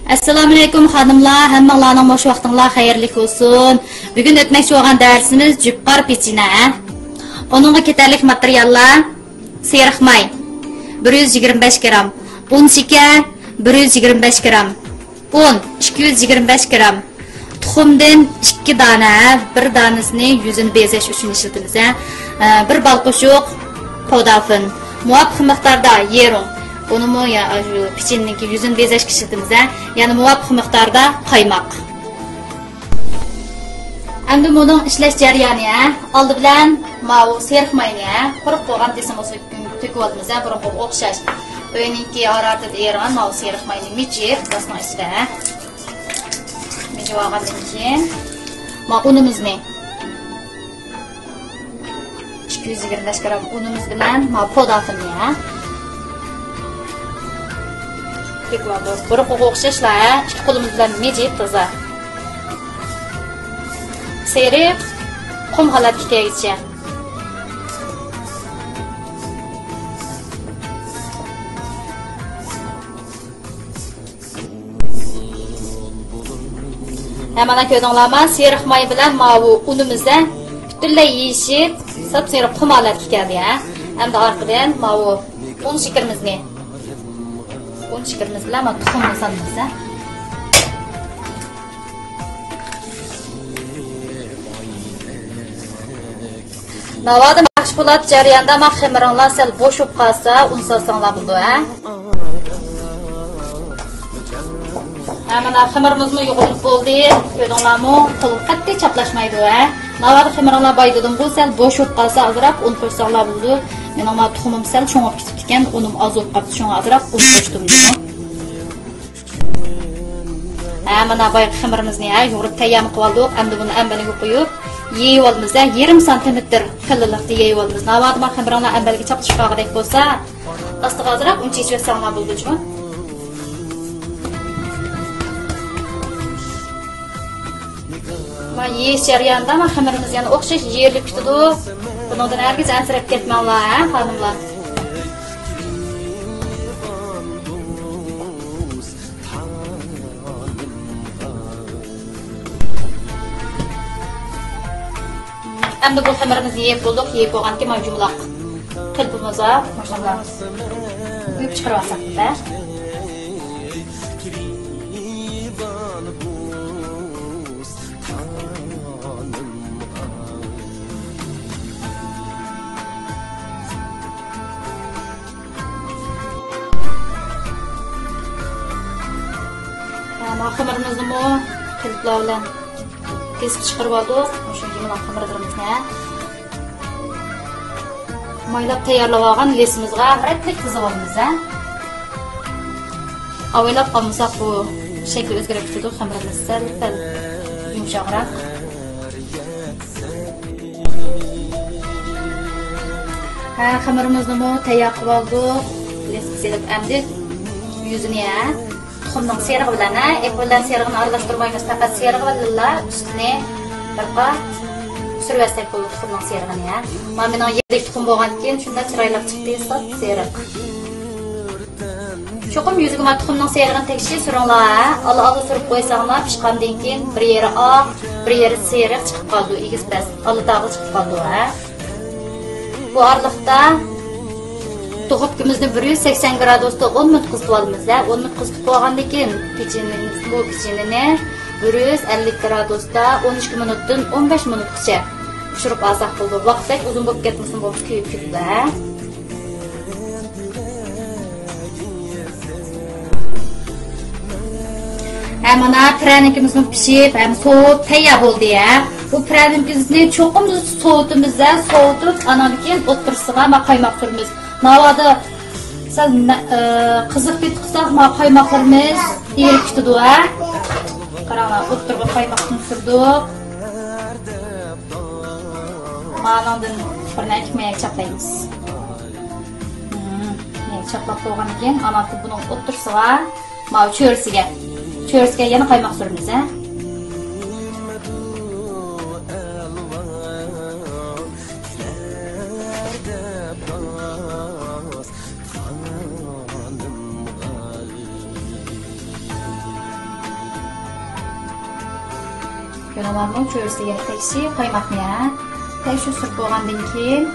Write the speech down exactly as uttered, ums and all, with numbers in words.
ئەسسالامۇئەلەيكۇم خانىملار، ھەممىڭلارنىڭ مۇشۇ ۋاقتىڭلار خەيرلىك بولسۇن. بۈگۈن ئۆتمەكچى بولغان دەرسىمىز جۈپقار پېچىنە. ئۇنىڭغا كېتەرلىك ماتېرىياللار: سېرىق ماي بىر يۈز يىگىرمە بەش گرام، ئۇن شېكەر بىر يۈز يىگىرمە بەش گرام، ئۇن ئىككى يۈز يىگىرمە بەش گرام، تۇخۇمدىن ئىككى دانە، بىر دانىسىنى يۈزىنى بېزەش ئۈچۈن ئىشلىتىمىز، ھە. بىر بال قوشۇق پودافىن، مۇۋاپىق مىقداردا يېرۇڭ، بۇنىمۇ يا-، شۇ پېچىنىنىڭكى يۈزىنى بېزەشكە ئىشلىتىمىز، ھە. يەنە مۇۋاپىق مىقداردا قايماق. ئەمدى بۇنىڭ ئىشلەش جەريانى، ھە. ئالدى بىلەن ماۋۇ سېرىق ماينى، ھە، قۇرۇق بولغان دېسىڭىز تۆكۈۋالىمىز، ھە، بۇرۇنقىغا ئوخشاش. ئۆينىڭكى ھارارىتىدە ئېرىغان ماۋۇ سېرىق ماينى مىجىپ، تاسنىڭ ئىچىدە، ھە. مىجىۋالغاندىن كېيىن، ما ئۇنىمىزنى، ئىككى يۈز يىگىرمە بەش گرام ئۇنىمىز بىلەن ما پودافىننى، ھە. بۇرۇنقىغا ئوخشاشلا، ھە، ئىككى قولىمىز بىلەن مىجىپ تازا سېرىق قۇم ھالەتكە كەلگۈچە. ھە، مانا كۆردۈڭلارما، سېرىق ماي بىلەن ماۋۇ ئۇنىمىز پۈتۈنلەي يېشىل، ساپسېرىق قۇم ھالەتكە كەلدى، ھە. ئەمدى ئارقىدىن ماۋۇ ئۇن شېكىرىمىزنى، ئۇن شېكىرىمىز بىلەن مانا تۇخۇمنى سالىمىز، ھە. ناۋادا مەشغۇلات جەريانىدا ما خېمىرىڭلار سەل بوشىپ قالسا، ئۇن سالساڭلار بولىدۇ، ھە. ھە، مانا خېمىرىمىزمۇ يۇغۇرۇلۇپ بولدى. كۆردۈڭلارمۇ؟ قول قەتئىي چاپلاشمايدۇ، ھە. ناۋادا خېمىرىڭلار بايىدىدىمغۇ، سەل بوشىپ قالسا، ئازراق ئۇن قوشساڭلار بولىدۇ. مېنىڭ ما تۇخۇمۇم سەل چوڭىيىپ كېتىپتىكەن، ئۇنۇم ئاز بولۇپ قاپتۇ، شۇڭا ئازراق ئۇن قوشتۇم دېدىم. ھە، مانا بايىقى خېمىرىمىزنى، ھە، يۇغۇرۇپ تەييارمۇ قىلىۋالدۇق. ئەمدى بۇنى ئەمبەرگە قويۇپ يېيىۋالىمىز، ھە، يېرىم سانتىمېتىر قېلىنلىقتا يېيىۋالىمىز. ناۋادا ما خېمىرىڭلار ئەمبەرگە چاپلىشىپ قالغۇدەك بولسا، ئاستىغا ئازراق ئۇن چېچىۋەتسەڭلار بولىدۇ جۇمۇ. ما يېيىش جەريانىدا ما خېمىرىمىز يەنە ئوخشاش يېرىلىپ كېتىدۇ. بۇنىڭدىن ھەرگىز ئەنسىرەپ كەتمەڭلار، ھە، خانىملار. ئەمدى بۇ خېمىرىمىزنى يېيىپ بولدۇق. يېيىپ بولغاندىن كېيىن مانا جۇمىلاق قېلىپىمىزغا ماشىنىدا قۇيۇپ چىقىرىۋالساق بولىدۇ. ھە، ما خېمىرىمىزنىمۇ قېلىپلار بىلەن كېسىپ چىقىرىۋالدۇق. مۇشۇ يۇمىلاق خېمىرلىرىمىزنى مايلاپ تەييارلاپ ئالغان لىسىمىزغا رەتلىك تىزىۋالىمىز، ھە. ئاۋايلاپ قالمىساق، بۇ شەكلى ئۆزگىرىپ كېتىدۇ، خېمىرىمىز سەل-پەل يۇمشاقراق. ھە، خېمىرىمىزنىمۇ تەييار قىلىۋالدۇق. لىسقا سېلىپ، ئەمدى يۈزىنى، ھە، تۇخۇمنىڭ سېرىقى بىلەن، ھە، ئېپى بىلەن سېرىغىنى ئارىلاشتۇرمايمىز، پەقەت سېرىقى بىلەنلا ئۈستىنى بىر قات سۈرۈۋەتسەك بولىدۇ تۇخۇمنىڭ سېرىغىنى، ھە. مانا مېنىڭ يېرىك تۇخۇم بولغاندىكىن شۇنداق چىرايلىق چىقتى، ساپسېرىق. چوقۇم يۈزىگە ما تۇخۇمنىڭ سېرىغىنى تېگىشلىك سۈرۈڭلار، ھە. ئالا-ئالا سۈرۈپ قويساڭلار، پىشقاندىن كېيىن بىر يېرى ئاق، بىر يېرى سېرىق چىقىپ قالىدۇ، ئېگىز-پەس، ئالا-تاغىل چىقىپ قالىدۇ، ھە. بۇ ئارىلىقتا دۇخوپكىمىزنى بىر يۈز سەكسەن گرادۇستا ئون مىنۇت قىزىتىۋالىمىز، ھە. ئون مىنۇت قىزىتىپ بولغاندىن كېيىن پېچىنىمىز، بۇ پېچىنىنى بىر يۈز ئەللىك گرادۇستا ئون ئىككى مىنۇتتىن ئون بەش مىنۇتقىچە پىشۇرۇپ ئالساق بولىدۇ. ۋاقىت بەك ئۇزۇن بولۇپ كەتمىسۇن، بولمىسا كۆيۈپ كېتىدۇ، ھە. ھە، مانا پىرەنىكىمىزمۇ پىشىپ، ھەم سوۋۇپ تەييار بولدى، ھە. بۇ پىرەنىكىمىزنى چوقۇم سوۋۇتىمىز، ھە، سوۋۇتۇپ، ئانان كېيىن ئوتتۇرىسىغا ما قايماق سۈرىمىز. ناۋادا سەل نە-، ئە، قىزىق پېتى قىلساق، ما قايماقلىرىمىز ئېرىپ كېتىدۇ، ھە. قاراڭلار، ئوتتۇرىغا قايماقنى سۈردۇق. مانىڭدىن بىر نەچچە مەيگە چاپلايمىز. مم، مەيگە چاپلاپ بولغاندىن كېيىن، ئانا بۇنىڭ ئوتتۇرىسىغا، ماۋۇ چۆرىسىگە، چۆرىسىگە يەنە قايماق سۈرىمىز، ھە. كۆرۈڭلارمۇ، چۆرىسىگە تەكشى قايماقنى، ھە؟ تەكشى سۈرۈپ بولغاندىن كېيىن،